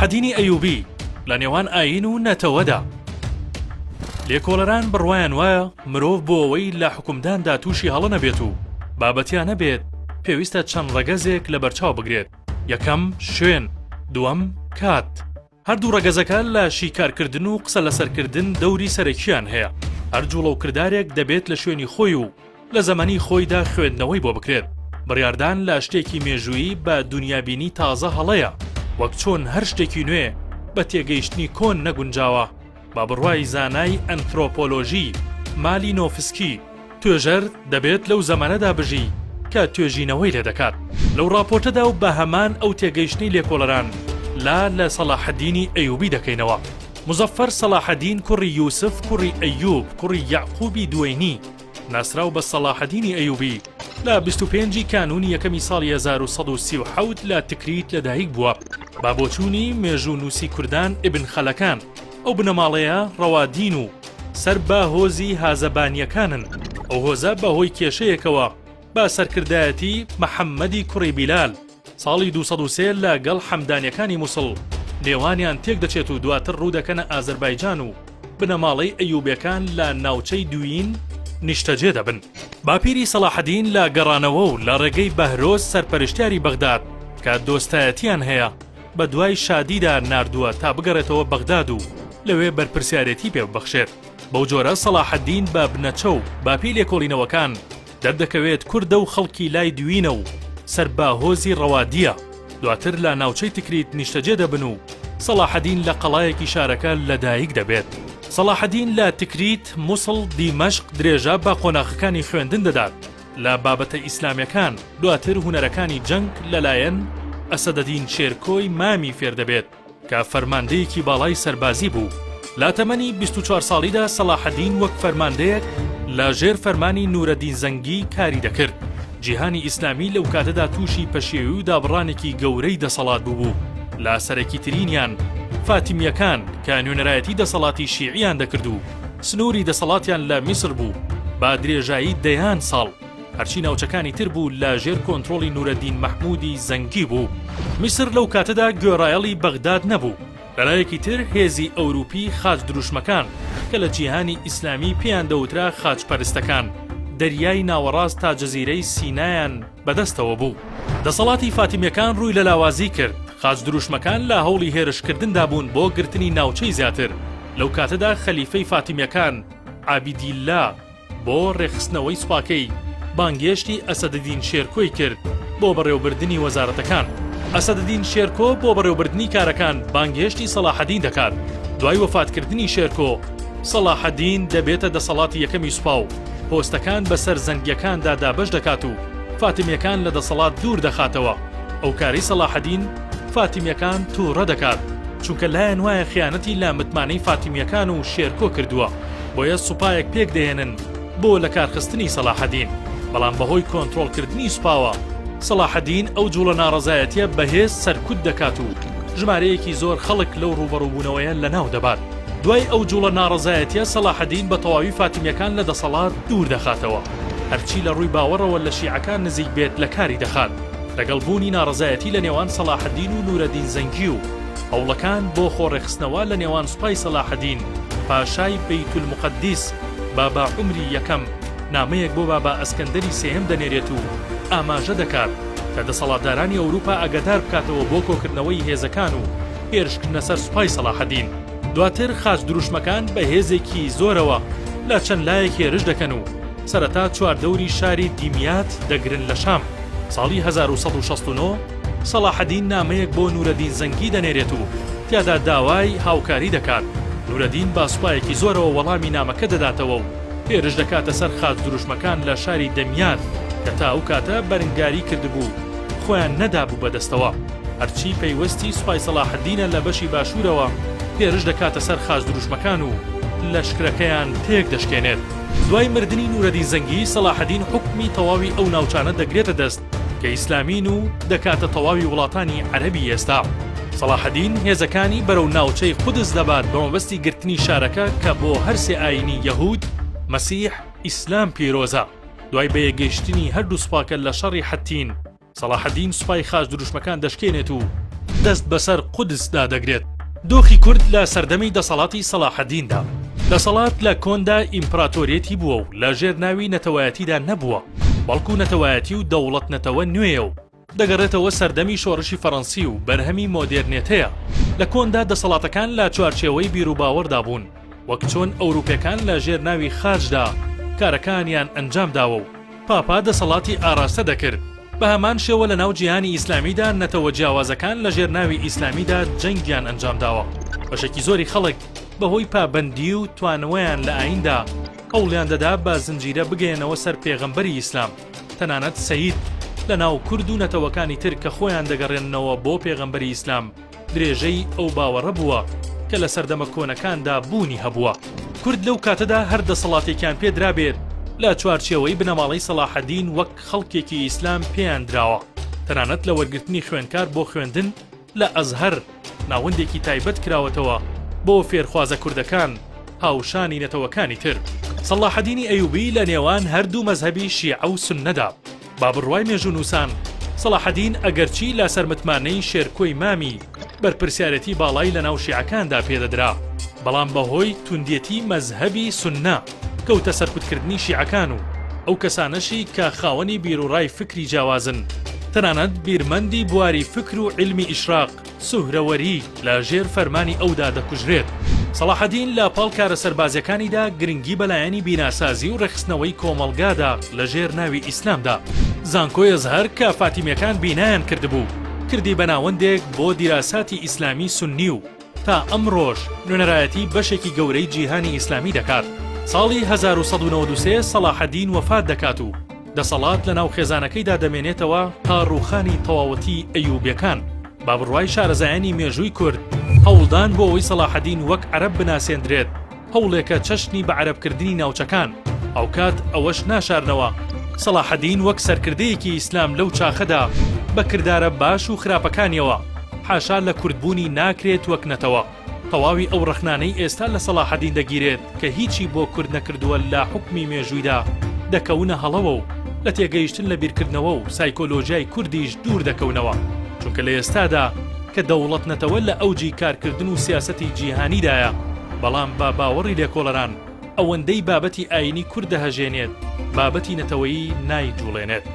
سەڵاحەدینی ئەیوبی لە نێوان ئایین و نەتەوەدا. لێکۆڵەران بڕوایان وایە مرۆڤ بۆ ئەوەی لە حوکمداندا تووشی هەڵە نەبێت و بابەتیانە بێت پێویستە چەند ڕەگەزێک لەبەرچاو بگرێت، یەکەم، شوێن، دووەم، کات. هەردوو ڕەگەزەکە لە شیکارکردن و قسە لەسەرکردن دەوری سەرەکییان هەیە، هەر جوڵە و کردارێک دەبێت لە شوێنی خۆی و لە زەمەنی خۆیدا خوێندنەوەی بۆ بکرێت، بڕیاردان لە شتێکی مێژوویی بە دونیابینی تازە هەڵەیە، وەک چۆن هەر شتێکی نوێ بە تێگەیشتنی کۆن نەگونجاوە. بە بڕوای زانای ئەنثرۆپۆلۆژی مالینۆفسکی، توێژەر دەبێت لەو زەمەنەدا بژی کە توێژینەوەی لێ دەکات. لەو ڕاپۆرتەدا و بە هەمان ئەو تێگەیشتنەی لێکۆڵەران لا لە سەڵاحەدینی ئەیوبی دەکەینەوە. موزەفەر سەڵاحەدین کوڕی یوسف کوڕی ئەیوب کوڕی یەعقوبی دوەینی، ناسراو بە سەڵاحەدینی ئەیوبی، لە 25 ی کانوونی یەکەمی ساڵی 1137 لە تکریت لەدایک بووە. بە بۆچوونی مێژوونووسی کوردان ئیبن خەلەکان، ئەو بنەماڵەیە ڕەوادین و سەر بە هۆزی هازەبانییەکانن، ئەو هۆزە بە هۆی کێشەیەکەوە بە سەرکردایەتی محەممەدی کوڕی بیلال ساڵی 203 لە گەڵ حەمدانیەکانی موسڵ نێوانیان تێک دەچێت و دواتر ڕوو دەکەنە ئازەربایجان و بنەماڵەی ئەیوبەکان لە ناوچەی دوین نیشتەجێ دەبن. باپیری سەڵاحەدین لە گەڕانەوە و لە ڕێگەی بەهرۆز سەرپەرشتیاری بەغداد کە دۆستایەتیان هەیە بە دوای شادیدا ناردووە تا بگەڕێتەوە بەغداد و لەوێ بەرپرسیارێتی پێ ببەخشێت. بەو جۆرە سەڵاحەدین بە بنەچە و بەپێی لێکۆڵینەوەکان دەردەکەوێت کوردە و خەڵکی لای دوینە و سەر بە هۆزی ڕەوادییە، دواتر لە ناوچەی تکریت نیشتەجێ دەبن و سەڵاحەدین لە قەڵایەکی شارەکە لەدایک دەبێت. سەڵاحەدین لە تکریت، موسڵ، دیمەشق درێژە بە قۆناغەکانی خوێندن دەدات لە بابەتە ئیسلامیەکان، دواتر هونەرەکانی جەنگ لەلایەن ئەسەدەدین شێرکۆی مامی فێردەبێت. کە فەرماندەیەکی باڵای سەربازی بوو. لە تەمەنی 24 ساڵیدا سەڵاحەدین وەک فەرماندەیەک لە ژێر فەرمانی نورەدین زەنگی کاری دەکرد. جیهانی ئیسلامی لەو کاتەدا تووشی پەشێوی و دابڕانێکی گەورەی دەسەڵات بووبوو، لە سەرەکیترینیان فاتیمییەکان کە نوێنەرایەتی دەسەڵاتی شیعییان دەکرد و سنووری دەسەڵاتیان لە میسر بوو بە درێژایی دەیان ساڵ. هەرچی ناوچەکانی تر بوو لە ژێر کۆنترۆڵی نورەدین مەحمودی زەنگی بوو. میسر لەو کاتەدا گوێڕایەڵی بەغداد نەبوو. لەلایەکی تر هێزی ئەوروپی خاچ دروشمەکان کە لە جیهانی ئیسلامی پێیان دەوترا خاچ پەرستەکان، دەریای ناوەڕاست تا جەزیرەی سینایان بەدەستەوە بوو. دەسەڵاتی فاتیمیەکان ڕووی لە لاوازی کرد، خاچ دروشمەکان لە هەوڵی هێرشکردندا بوون بۆ گرتنی ناوچەی زیاتر. لەو کاتەدا خەلیفەی فاتیمیەکان، عابیدیللا، بۆ ڕێکخستنەوەی سوپاکەی بانگهێشتی ئەسەدەدین شێرکۆی کرد بۆ بەڕێوەبردنی وەزارەتەکان. ئەسەدەدین شێرکۆ بۆ بەڕێوەبردنی کارەکان بانگهێشتی سەڵاحەدین دەکات. دوای وەفاتکردنی شێرکۆ، سەڵاحەدین دەبێتە دەسەڵاتی یەکەمی سوپا و پۆستەکان بەسەر زەنگییەکاندا دابەش دەکات و فاتمییەکان لە دەسەڵات دوور دەخاتەوە. ئەو کارەی سەڵاحەدین فاتمییەکان تووڕە دەکات، چونکە لایان وایە خیانەتی لە متمانەی فاتمییەکان و شێرکۆ کردووە. بۆیە سوپایەک پێکدەهێنن بۆ لەکارخستنی سەڵاحەدین، بەڵام بەهۆی کۆنترۆڵکردنی سوپاوە، سەڵاحەدین ئەو جوڵە ناڕەزایەتیە بەهێز سەرکوت دەکات و ژمارەیەکی زۆر خەڵک لەو ڕووبەڕووبوونەوەیە لەناو دەبات. دوای ئەو جوڵە ناڕەزایەتیە سەڵاحەدین بە تەواوی فاتمیەکان لە دەسەڵات دوور دەخاتەوە، هەرچی لە ڕووی باوەڕەوە لە شیعەکان نزیک بێت لەکاری دەخات. لەگەڵ بوونی ناڕەزایەتی لە نێوان سەڵاحەدین و نورەدین زەنگی و هەوڵەکان بۆ خۆڕێکخستنەوە لە نێوان سوپای سەلاحەدین پاشای بەیتولموقەدیس بابا عومری یەکەم نامەیەک بۆ بابا ئەسکەندەری سێیەم دەنێرێت و ئاماژە دەکات کە دەسەڵاتدارانی ئەوروپا ئاگادار بکاتەوە بۆ کۆکردنەوەی هێزەکان و هێرشکردنە سەر سوپای سەلاحەدین. دواتر خاچ دروشمەکان بە هێزێکی زۆرەوە لە چەند لایەک هێرش دەکەن و سەرەتا چواردەوری شاری دیمیات دەگرن لە شام. ساڵی 1169 سەڵاحەدین نامەیەک بۆ نورەدین زەنگی دەنێرێت و تیادا داوای هاوکاری دەکات، نورەدین بە سوپایەکی زۆرەوە وەڵامی نامەکە دەداتەوە و هێرش دەکاتە سەر خاچ دروشمەکان لە شاری دەمیات کە تا ئەو کاتە بەرنگاری کردبوو خۆیان نەدابوو بەدەستەوە. هەرچی پەیوەستی سوپای سەڵاحەدینە لە بەشی باشوورەوە هێرش دەکاتە سەر خاچ دروشمەکان و لەشکرەکەیان تێک دەشکێنێت. دوای مردنی نورەدین زەنگی، سەڵاحەدین حوکمی تەواوی ئەو ناوچانە دەگرێتە دەست کە ئیسلامین و دەکاتە تەواوی وڵاتانی عەرەبی ئێستا. سەڵاحەدین هێزەکانی بەرەو ناوچەی قودس دەبات بە مەبەستی گرتنی شارەکە کە بۆ هەرسێ ئایینی یەهود، مەسیح، ئیسلام پیرۆزە. دوای بەیەکگەیشتنی هەردوو سوپاکە لە شەڕی حەتین، سەڵاحەدین سوپای خاچ دروشمەکان دەشکێنێت و. دەست بەسەر قودسدا دەگرێت. دۆخی کورد لە سەردەمی دەسەڵاتی سەڵاحەدیندا. دەسەڵات لە کۆندا ئیمپراتۆریەتی بووە و لە ژێر ناوی نەتەوایەتیدا نەبووە، بەڵکو نەتەوایەتی و دەوڵەت نەتەوە نوێیە و دەگەڕێتەوە سەردەمی شۆڕشی فەڕەنسی و بەرهەمی مۆدێرنێتەیە. لە کۆندا دەسەڵاتەکان لە چوارچێوەی بیروباوەڕدا بوون، وەک چۆن ئەوروپیەکان لە ژێر ناوی خاچدا کارەکانیان ئەنجام داوە و پاپا دەسەڵاتی ئاراستە دەکرد، بە هەمان شێوە لە ناو جیهانی ئیسلامیدا نەتەوە جیاوازەکان لە ژێر ناوی ئیسلامیدا جەنگیان ئەنجام داوە. بەشێکی زۆری خەڵک بە هۆی پابەندی و توانەوەیان لە ئاییندا هەوڵیان دەدا بە زنجیرە بگەیەنەوە سەر پێغەمبەری ئیسلام، تەنانەت سەید لە ناو کورد و نەتەوەکانی تر کە خۆیان دەگەڕێننەوە بۆ پێغەمبەری ئیسلام درێژەی ئەو باوەڕە بووە کە لە سەردەمە کۆنەکاندا بوونی هەبووە. کورد لەو کاتەدا هەر دەسەڵاتێکیان پێ درابێت لە چوارچێوەی بنەماڵەی سەڵاحەدین وەک خەڵکێکی ئیسلام پێیان دراوە، تەنانەت لە وەرگرتنی خوێندکار بۆ خوێندن لە ئەزهەر ناوەندێکی تایبەت کراوەتەوە بۆ فێرخوازە کوردەکان هاوشانی نەتەوەکانی تر. سەڵاحەدینی ئەیوبی لە نێوان هەردوو مەزهەبی شیعە و سوننەدا با بڕوای مێژوونووسان، سەڵاحەدین ئەگەرچی لە سەر متمانەی شێرکۆی مامی بەرپرسیارێتی باڵای لە ناو شیعەکاندا پێدەدرا، بەڵام بە هۆی توندێتی مەزهەبی سوننە کەوتە سەرکوتکردنی شیعەکان و ئەو کەسانەشی کە خاوەنی بیروڕای فکری جیاوازن، تەنانەت بیرمەندی بواری فکر و عیلمی ئیشراق، سوهرەوەری لە ژێر فەرمانی ئەودا دەکوژرێت. سەڵاحەدین لە پاڵ کارە سەربازیەکانیدا گرنگی بە لایەنی بیناسازی و ڕێکخستنەوەی کۆمەڵگادا لە ژێر ناوی ئیسلامدا. زانکۆی ئەزهەر کە فاتیمیەکان بینایان کردبوو، کردی بە ناوەندێک بۆ دیراساتی ئیسلامی سوننی و تا ئەمڕۆش نوێنەرایەتی بەشێکی گەورەی جیهانی ئیسلامی دەکات. ساڵی 1193 سەڵاحەدین وەفات دەکات و دەسەڵات لەناو خێزانەکەیدا دەمێنێتەوە تا ڕووخانی تەواوەتی ئەیوبیەکان. بە بڕوای شارەزایانی مێژووی کورد، هەوڵدان بۆ ئەوەی سەڵاحەدین وەک عەرەب بناسێندرێت، هەوڵێکە چەشنی بەعەرەبکردنی ناوچەکان، هاوکات ئەوەش ناشارنەوە، سەڵاحەدین وەک سەرکردەیەکی ئیسلام لەو چاخەدا بە کردارە باش و خراپەکانیەوە، حاشا لە کوردبوونی ناکرێت وەک نەتەوە. تەواوی ئەو ڕەخنانەی ئێستا لە سەڵاحەدین دەگیرێت کە هیچی بۆ کورد نەکردووە لە حوکمی مێژوویدا دەکەونە هەڵەوە و لە تێگەیشتن لە بیرکردنەوە و سایکۆلۆژیای کوردیش دوور دەکەونەوە چونکە لە ئێستادا کە دەوڵەت نەتەوە لە ئەوجی کارکردن و سیاسەتی جیهانیدایە بەڵام بە باوەڕی لێکۆڵەران ئەوەندەی بابەتی ئایینی کورد دەهەژێنێت بابەتی نەتەوەیی نایجوڵێنێت.